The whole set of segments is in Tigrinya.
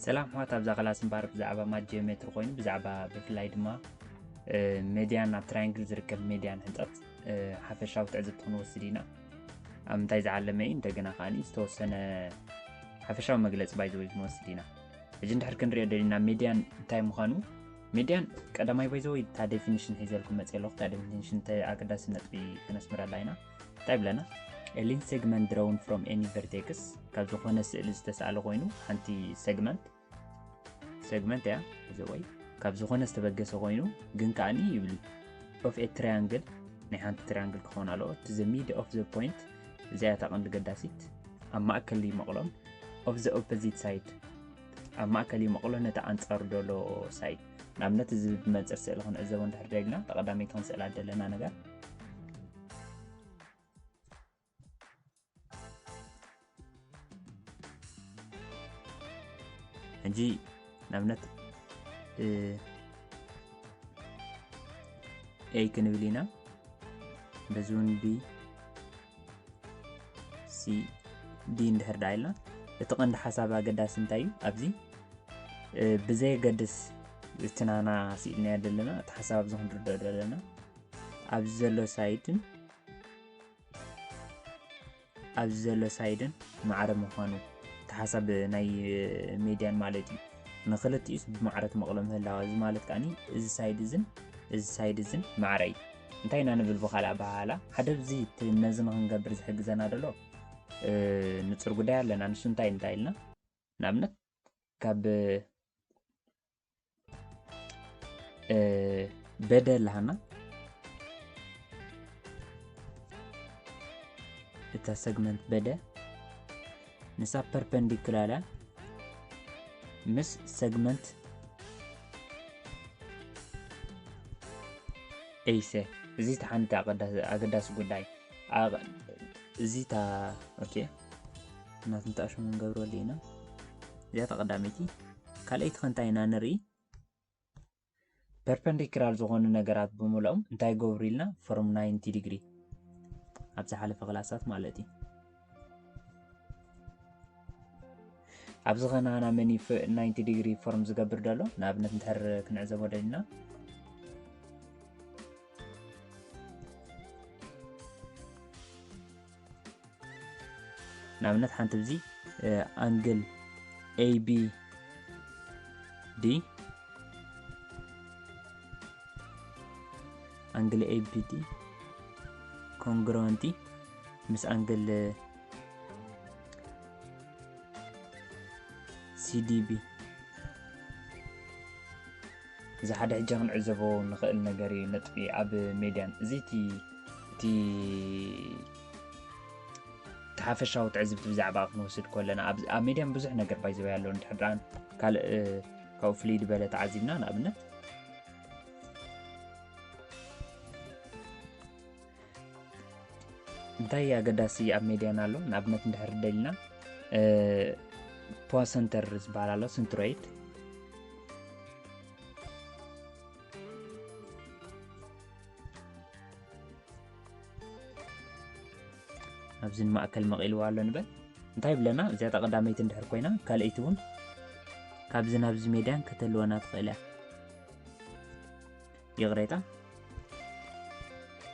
ሰላም ኣሕዋት፣ ኣብዛ ክላስ እምበኣር ብዛዕባ ማት ጂኦሜትሪ ኮይኑ፣ ብዛዕባ ብፍላይ ድማ፣ እ፣ ሜድያን ኣብ ትራያንግል ዝርከብ ሜድያን ህንጸት፣ እ፣ ሓፈሻዊ ትዕዝብቲ ክንወስድ ኢና። ኣብ ምንታይ ዝዓለመ እዩ፣ እንደገና ከኣኒ ዝተወሰነ ሓፈሻዊ መግለጺ ባይዘወይ ክንወስድ ኢና። ሕጂ እንድሕር ክንሪኦ ደሊና ሜድያን እንታይ ምዃኑ፣ ሜድያን ቀዳማይ ባይዘወይ እታ ዴፊኒሽን ሒዘልኩም መጽእ ኣለኹ። እታ ዴፊኒሽን ተ-፣ ኣገዳሲ ነጥቢ ክነስምረላ ኢና። እንታይ ብለና? A line segment drawn from any vertex፣ ካብ ዝኾነ ስእሊ ዝተሳእለ ኮይኑ ሓንቲ ሴግመንት፣ ሴግመንት እያ እዚ ወይ ካብ ዝኾነ ዝተበገሰ ኮይኑ ግን ከኣኒ ይብሉ of a triangle፣ ናይ ሓንቲ ትሪያንግል ክኸውን ኣለዎ። To the mid of the point፣ እዚኣ እታ ቀንዲ ገዳሲት፣ ኣብ ማእከል ይመቕሎም። Of the opposite side፣ ኣብ ማእከል ይመቕሎ ነቲ ኣንጻሩ ዘሎ ሳይድ። ንኣብነት እዚ ብመንጽር ስእሊ ክንዕዘቦ እንድሕር ደሊና፣ እታ ቀዳመይቲ ክንስእላ ደለና ነገር ሕጂ ንኣብነት፣ እ፣ ኤ ክንብል ኢና። በዚ እውን ቢ፣ ሲ፣ ዲ እንድሕር ደኣ ኢልና፣ እቲ ቀንዲ ሓሳብ ኣገዳሲ እንታይ እዩ? ኣብዚ፣ እ፣ ብዘየገድስ እቲ ናና ስኢልናዮ ዘለና፣ እቲ ሓሳብ ኣብዚ ክንርድኦ ዘለና፣ ኣብዚ ዘሎ ሳይድን ኣብዚ ዘሎ ሳይድን ማዕረ ምዃኑ፣ እቲ ሓሳብ ናይ፣ እ፣ ሜድያን ማለት እዩ። ንክልቲኡስ ብማዕረ ትመቕሎ ምህላዋ፣ እዚ ማለት ከኣኒ እዚ ሳይድ እዝን እዚ ሳይድ እዝን ማዕረ እዩ። እንታይ ኢና ንብል ብኻልእ ኣበሃህላ? ሓደ ብዚ እቲ ነዚ ንክንገብር ዝሕግዘና ዘሎ፣ እ፣ ንጹር ጉዳይ ኣለና። ንሱ እንታይ እንታይ ኢልና? ንኣብነት ካብ፣ እ፣ በደ ኣለሃና። እታ ሰግመንት በደ ንሳ ፐርፐንዲኩላር እያ ምስ ሰግመንት ኤይሰ። እዚ እቲ ሓንቲ ኣገዳሲ፣ ኣገዳሲ ጉዳይ። ኣ-፣ እዚ እታ፣ ኦኬ፣ ናቱ እንተኣሽሙ ንገብረሉ ኢና። እዚኣ እታ ቀዳመይቲ። ካልኣይቲ ከ እንታይ ኢና ንርኢ? ፐርፐንዲኩላር ዝኾኑ ነገራት ብምልኦም እንታይ ይገብሩ ኢልና? ፎርም ናይንቲ ዲግሪ። ኣብ ዝሓለፈ ክላሳት ማለት እዩ። ኣብዚ ኸ ናና መን እዩ ፍ-፣ ናይንቲ ዲግሪ ፎርም ዝገብር ዘሎ? ንኣብነት እንድሕር ክንዕዘቦ ደሊና፣ ንኣብነት ሓንቲ ብዚ፣ እ፣ ኣንግል ኤ ቢ ዲ፣ ኣንግል ኤ ቢ ዲ ኮንግሩወንቲ ምስ ኣንግል ሲ ዲ ቢ። እዚ ሓደ ሕጂ ክንዕዘቦ ንኽእል ነገር እዩ፣ ነጥቢ ኣብ ሜድያን። እዚ እቲ፣ እቲ፣ እቲ ሓፈሻዊ ትዕዝብቲ ብዛዕባ ክንወስድ ከለና፣ ኣብ፣ ኣብ ሜድያን ብዙሕ ነገር ባይዘወይ ኣሎ። እንድሕር ደኣ ካልእ፣ እ፣ ካብኡ ፍልይ ዝበለ ተዓዚብና፣ ንኣብነት፣ እንታይ ኣገዳሲ ኣብ ሜድያን ኣሎ? ንኣብነት እንድሕር ደሊና፣ እ፣ ፖሰንተር ዝበሃል ኣሎ፣ ሰንትሮይድ። ኣብዚ ንማእከል መቒልዋ ኣሎ ንበል። እንታይ ይብለና? እዚኣ እታ ቀዳመይቲ እንድሕር ኮይና፣ ካልኣይቲ እውን ካብዚ ናብዚ ሜድያን ከተልወና ትኽእል እያ። ይቕሬታ፣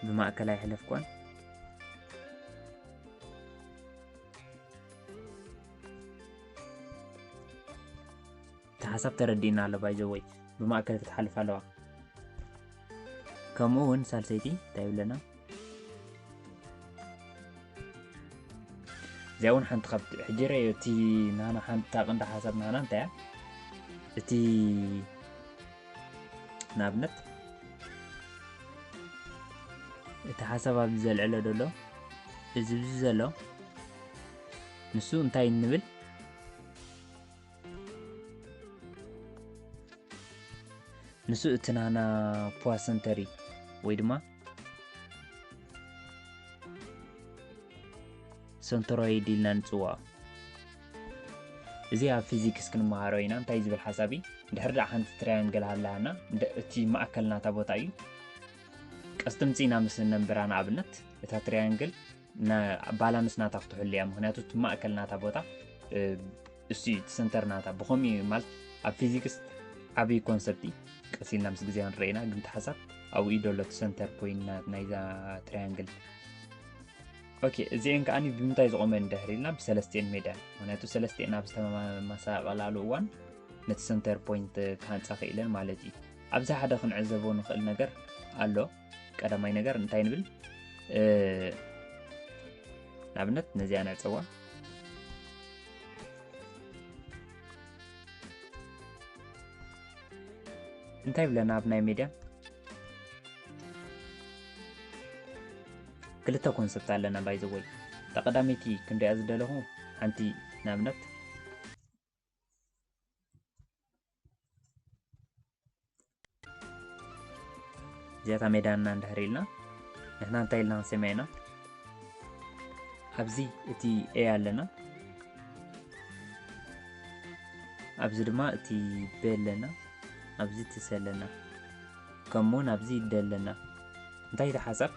ብማእከል ኣይሕለፍኳን። እቲ ሓሳብ ተረዲእና ኣሎ፣ ባይ ዘ ወይ ብማእከል ክትሓልፍ ኣለዋ። ከምኡ እውን ሳልሰይቲ እንታይ ይብለና? እዚኣ እውን ሓንቲ ካብቲ፣ ሕጂ ረዮ፣ እቲ ናና ሓንቲ፣ እታ ቀንዲ ሓሳብ ናና እንታይ እያ? እቲ ንኣብነት፣ እቲ ሓሳብ ኣብዚ ዘልዕሎ ዘሎ፣ እዚ፣ እዚ ዘሎ፣ ንሱ እንታይ ንብል? ንሱ እቲ ናና ፖሰንተሪ ወይ ድማ ሰንትሮይድ ኢልና ንጽውዖ። እዚ ኣብ ፊዚክስ ክንመሃሮ ኢና። እንታይ ዝብል ሓሳብ እዩ? እንድሕር ደኣ ሓንቲ ትራያንግል ሃላሃና፣ እንደ-፣ እቲ ማእከል ናታ ቦታ እዩ። ቀስቲ ምጽኢና ምስ ነንብራ፣ ንኣብነት፣ እታ ትራያንግል ና-፣ ባላንስ ናታ ክትሕሉ እያ። ምኽንያቱ እቲ ማእከል ናታ ቦታ፣ እ፣ እሱ እዩ እቲ ሰንተር ናታ። ብኸምኡ እዩ ማለት ኣብ ፊዚክስ ዓብዪ ኮንሰፕት እዩ። ቀስ ኢልና ምስ ግዜ ክንረኢና፣ ግን እቲ ሓሳብ ኣብኡ እዩ ዘሎ፣ እቲ ሰንተር ፖይንት ናይዛ ትራያንግል። ኦኬ፣ እዚአን ከኣ ብምንታይ ዝቖመ እንድሕር ኢልና፣ ብሰለስቲአን ሜድያን። ምክንያቱ ሰለስቲአን ኣብ ዝተመሳቐላሉ እዋን ነቲ ሰንተር ፖይንት ክሃንጻ ክኢለን ማለት እዩ። ኣብዚ ሓደ ክንዕዘቦ ንኽእል ነገር ኣሎ። ቀዳማይ ነገር እንታይ ንብል? ንኣብነት ነዚኣ ንዕጸዋ። እንታይ ብለና ኣብ ናይ ሜድያ? ክልተ ኮንሰፕት ኣለና ባይዘወይ። እታ ቀዳመይቲ ክንሪኣ ዝደለኹ ሓንቲ ንኣብነት እዚኣታ ሜዳና እንድሕር ኢልና ንሕና እንታይ ኢልና ክንሰምያ ኢና? ኣብዚ እቲ ኤ ኣለና፣ ኣብዚ ድማ እቲ ቤ ኣለና፣ ኣብዚ እቲ ሰ ኣለና፣ ከምኡውን ኣብዚ ደ ኣለና። እንታይ እቲ ሓሳብ?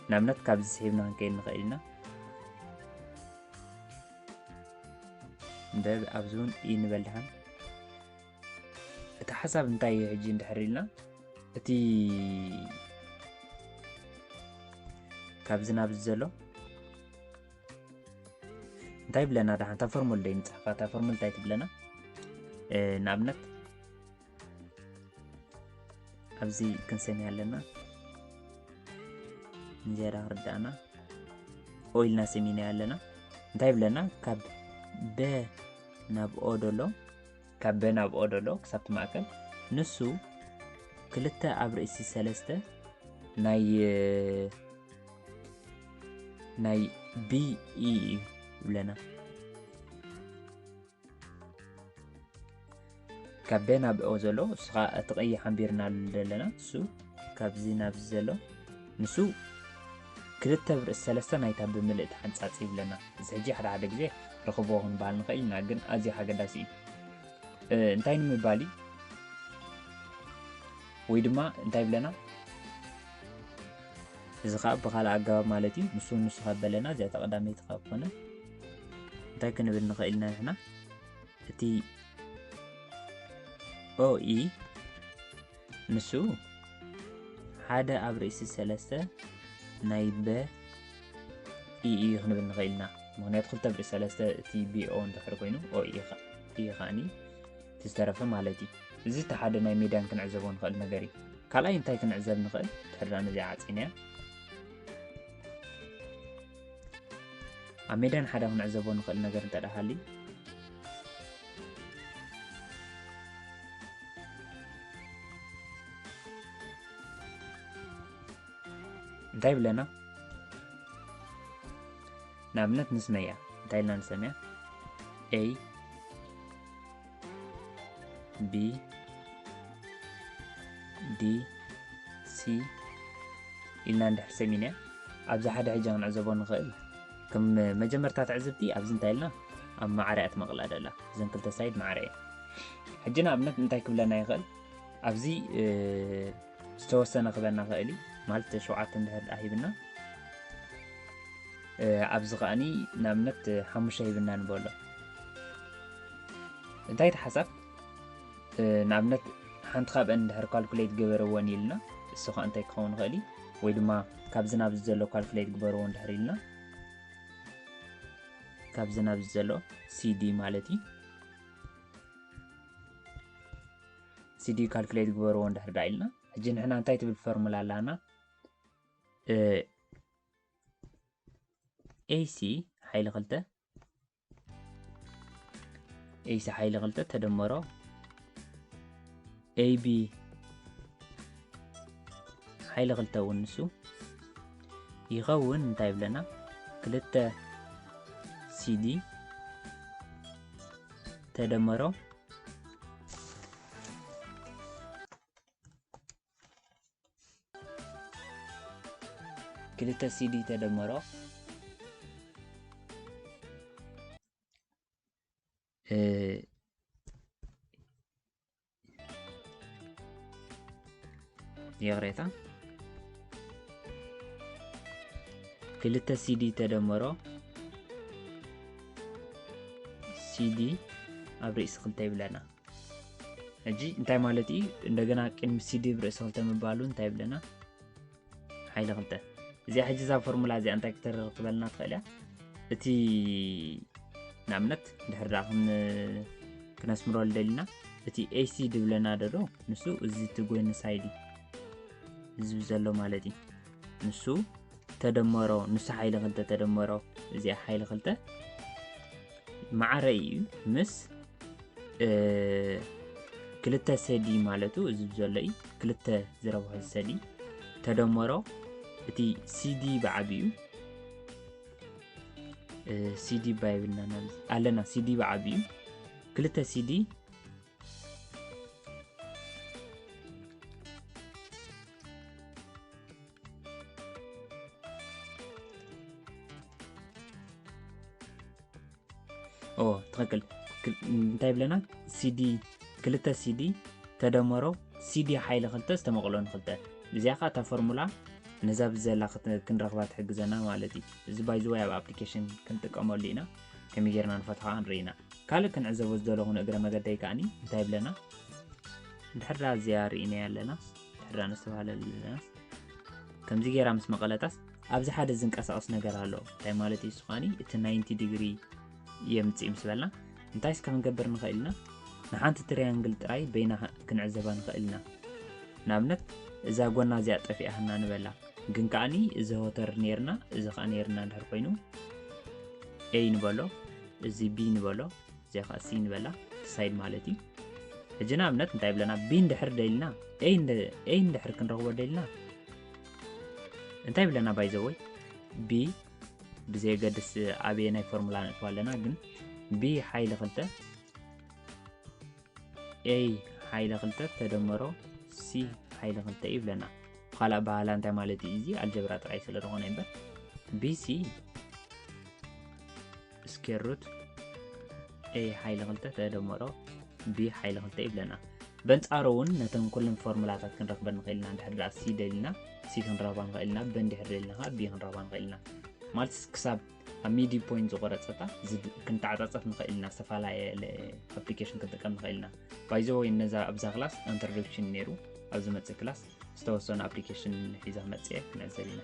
ንኣብነት ካብዚ ስሒብና ክንከይድ ንኽእል ኢና። እንደ ኣብዚ እውን ኢ ንበል ድሓን። እቲ ሓሳብ እንታይ እዩ ሕጂ እንድሕር ኢልና፣ እቲ ካብዚ ናብዚ ዘሎ እንታይ ይብለና ድሓን? እታ ፎርሙል ዶ ይንጽሕፋ? እታ ፎርሙል እንታይ ትብለና? ንኣብነት ኣብዚ ክንሰምያ ኣለና። ንዝያዳ ክርዳእና ኦ ኢልና ሰሚና ኣለና። እንታይ ይብለና? ካብ በ ናብ ኦ ደሎ፣ ካብ በ ናብ ኦ ደሎ ክሳብ እቲ ማእከል፣ ንሱ ክልተ ኣብ ርእሲ ሰለስተ ናይ፣ ናይ ቢ ኢ እዩ ይብለና። ካብ በ ናብ ኦ ዘሎ፣ እሱ ኸኣ እቲ ቀይሕ ኣንቢርናሉ ዘለና፣ እሱ ካብዚ ናብዚ ዘሎ፣ ንሱ ክልተ ብርእሲ ሰለስተ ናይታ ብምልእቲ ሓንጻጽ ይብለና። እዚ ሕጂ ሓደ ሓደ ግዜ ርኽቦ ክንበሃል ንኽእል ኢና፣ ግን ኣዝዩ ሓገዳሲ እዩ። እንታይ ንምባል እዩ? ወይ ድማ እንታይ ይብለና? እዚ ኸኣ ብኻልእ ኣገባብ ማለት እዩ። ንሱ ንሱ ካብ በለና፣ እዚኣ ቀዳመይቲ ካብ ኮነ እንታይ ክንብል ንኽእል ኢና ንሕና? እቲ ኦ ኢ ንሱ ሓደ ኣብ ርእሲ ሰለስተ ናይ በ ኢ እዩ ክንብል ንኽእል ኢና። ምኽንያቱ ክልተ ኣብ ርእሲ ሰለስተ እቲ ቢ ኦ እንድሕር ኮይኑ ኦ ኢ ኸ-፣ ኢ ኸኣኒ እቲ ዝተረፈ ማለት እዩ። እዚ እቲ ሓደ ናይ ሜዳን ክንዕዘቦ ንኽእል ነገር እዩ። ካልኣይ እንታይ ክንዕዘብ ንኽእል? ድሕር ደኣ ነዚኣ ዓጺናያ። ኣብ ሜዳን ሓደ ክንዕዘቦ ንኽእል ነገር እንተ ደኣ ሃልዩ፣ እንታይ ይብለና? ንኣብነት ንስመያ፣ እንታይ ኢልና ንሰምያ? ኤ፣ ቢ፣ ዲ፣ ሲ ኢልና እንድሕር ሰሚና፣ ኣብዚ ሓደ ሕጂ ክንዕዘቦ ንኽእል። ከም መጀመርታ ትዕዝብቲ፣ ኣብዚ እንታይ ኢልና? ኣብ ማዕረ እያ ትመቕላ ደላ። እዘን ክልተ ሳይድ ማዕረ እየን። ሕጂ ንኣብነት እንታይ ክብለና ይኽእል? ኣብዚ፣ እ፣ ዝተወሰነ ክበና ክእል እዩ። ማለት ሸውዓተ እንድሕር ደኣ ሂብና፣ እ፣ ኣብዚ ከኣኒ ንኣብነት ሓሙሽተ ሂብና ንበሎ። እንታይ እቲ ሓሳብ? እ፣ ንኣብነት ሓንቲ ካብአን እንድሕር ካልኩሌት ግበርወን ኢልና፣ እሱ ኸኣ እንታይ ክኸውን ይኽእል እዩ? ወይ ድማ ካብዚ ናብዚ ዘሎ ካልኩሌት ግበርዎ እንድሕር ኢልና፣ ካብዚ ናብዚ ዘሎ ሲ ዲ ማለት እዩ። ሲ ዲ ካልኩሌት ግበርዎ እንድሕር ደኣ ኢልና፣ ሕጂ ንሕና እንታይ ትብል ፎርሙላ ኣላና? እ፣ ኤ ሲ ሓይሊ ክልተ፣ ኤ ሲ ሓይሊ ክልተ ተደመሮ ኤ ቢ ሓይሊ ክልተ እውን ንሱ ይኸውን። እንታይ ይብለና? ክልተ ሲ ዲ ተደመሮ ክልተ ሲ ዲ ተደመሮ፣ እ፣ ይቕሬታ፣ ክልተ ሲ ዲ ተደመሮ ሲዲ ኣብ ርእሲ ክልተ ይብለና። ሕጂ እንታይ ማለት እዩ? እንደገና ቅድሚ ሲዲ ኣብ ርእሲ ክልተ ምባሉ እንታይ ይብለና? ሓይሊ ክልተ። እዚኣ ሕጂ እዛ ፎርሙላ እዚኣ እንታይ ክተረክበልና ትኽእል እያ? እቲ ንኣብነት ድሕር ዳ ክነስምረሉ ደሊና እቲ ኤሲ ድብለና ደሎ ንሱ እዚ እቲ ጎኒ ሳይዲ ዝብ ዘሎ ማለት እዩ። ንሱ ተደመሮ ንሱ ሓይሊ ክልተ ተደመሮ እዚኣ ሓይሊ ክልተ ማዕረ እዩ ምስ ክልተ ሰዲ ማለቱ እዚ ዘሎ እዩ። ክልተ ዝረብሖ ሰዲ ተደመሮ እቲ ሲዲ ብዓቢኡ ሲዲ ባይብልና ኣለና። ሲዲ ብዓቢኡ ክልተ ሲዲ ኦ ትኽክል። እንታይ ብለና? ሲዲ ክልተ ሲዲ ተደመሮ ሲዲ ሓይሊ ክልተ ዝተመቕሎ ንክልተ። እዚኣ ከዓ እታ ፎርሙላ ነዛ ብዘላ ክንረኽባ ትሕግዘና ማለት እዩ። እዚ ባይዘወይ ኣብ ኣፕሊኬሽን ክንጥቀመሉ ኢና። ከመይ ጌርና ንፈትሖ ንርኢ ኢና። ካልእ ክንዕዘቦ ዝደለኹ ንእግረ መገደይ ከዓኒ እንታይ ብለና? ድሕር ዳ እዚኣ ርኢናያ ኣለና። ድሕር ዳ ንስተባሃለ ኣለና። ከምዚ ጌራ ምስ መቐለጣስ ኣብዚ ሓደ ዝንቀሳቐስ ነገር ኣሎ። እንታይ ማለት እዩ? ስኻኒ እቲ ናይንቲ ዲግሪ የምፅእ ምስ በልና እንታይ እስከ ክንገብር ንኽእል ኢና? ንሓንቲ ትሪያንግል ጥራይ በይና ክንዕዘባ ንኽእል ኢና። ንኣብነት እዛ ጎና እዚኣ ጠፊኣህና ንበላ፣ ግን ከዓኒ እዚ ሆተር ነይርና እዚ ከዓ ነይርና እንድሕር ኮይኑ ኤ ንበሎ፣ እዚ ቢ ንበሎ፣ እዚኣ ከዓ ሲ ንበላ ሳይድ ማለት እዩ። ሕጂ ንኣብነት እንታይ ብለና ቢ እንድሕር ደልና ኤ እንድሕር ክንረኽቦ ደልና እንታይ ብለና ባይዘወይ ቢ ብዘየገድስ ኣበየ ናይ ፎርሙላ ነጥባ ኣለና ግን ቢ ሓይሊ ክልተ ኤ ሓይሊ ክልተ ተደመሮ ሲ ሓይሊ ክልተ ይብለና። ካልእ ኣባህላ እንታይ ማለት እዩ? እዚ ኣልጀብራ ጥራይ ስለ ዝኾነ እምበር ቢሲ ስኬር ሩት ኤ ሓይሊ ክልተ ተደመሮ ቢ ሓይሊ ክልተ ይብለና። በንጻሩ እውን ነተን ኩለን ፎርሙላታት ክንረኽበን ንኽእል ኢና። እንድሕር ደኣ ሲ ደሊና ሲ ክንረኽባ ንኽእል ኢና። በ እንድሕር ደሊና ከዓ ቢ ክንረኽባ ንኽእል ኢና። ማለት ክሳብ ኣብ ሚዲ ፖይንት ዝቆረፀታ ክንተዓፃፀፍ ንኽእል ኢና። ዝተፈላለየ ኣፕሊኬሽን ክንጥቀም ንኽእል ኢና። ባይዘወይ ነዛ ኣብዛ ክላስ ኢንትሮዳክሽን ነይሩ። ኣብ ዝመፅእ ክላስ ዝተወሰኑ ኣፕሊኬሽን ሒዛ ክመፅእ እየ። ክንዕዘብ ኢና።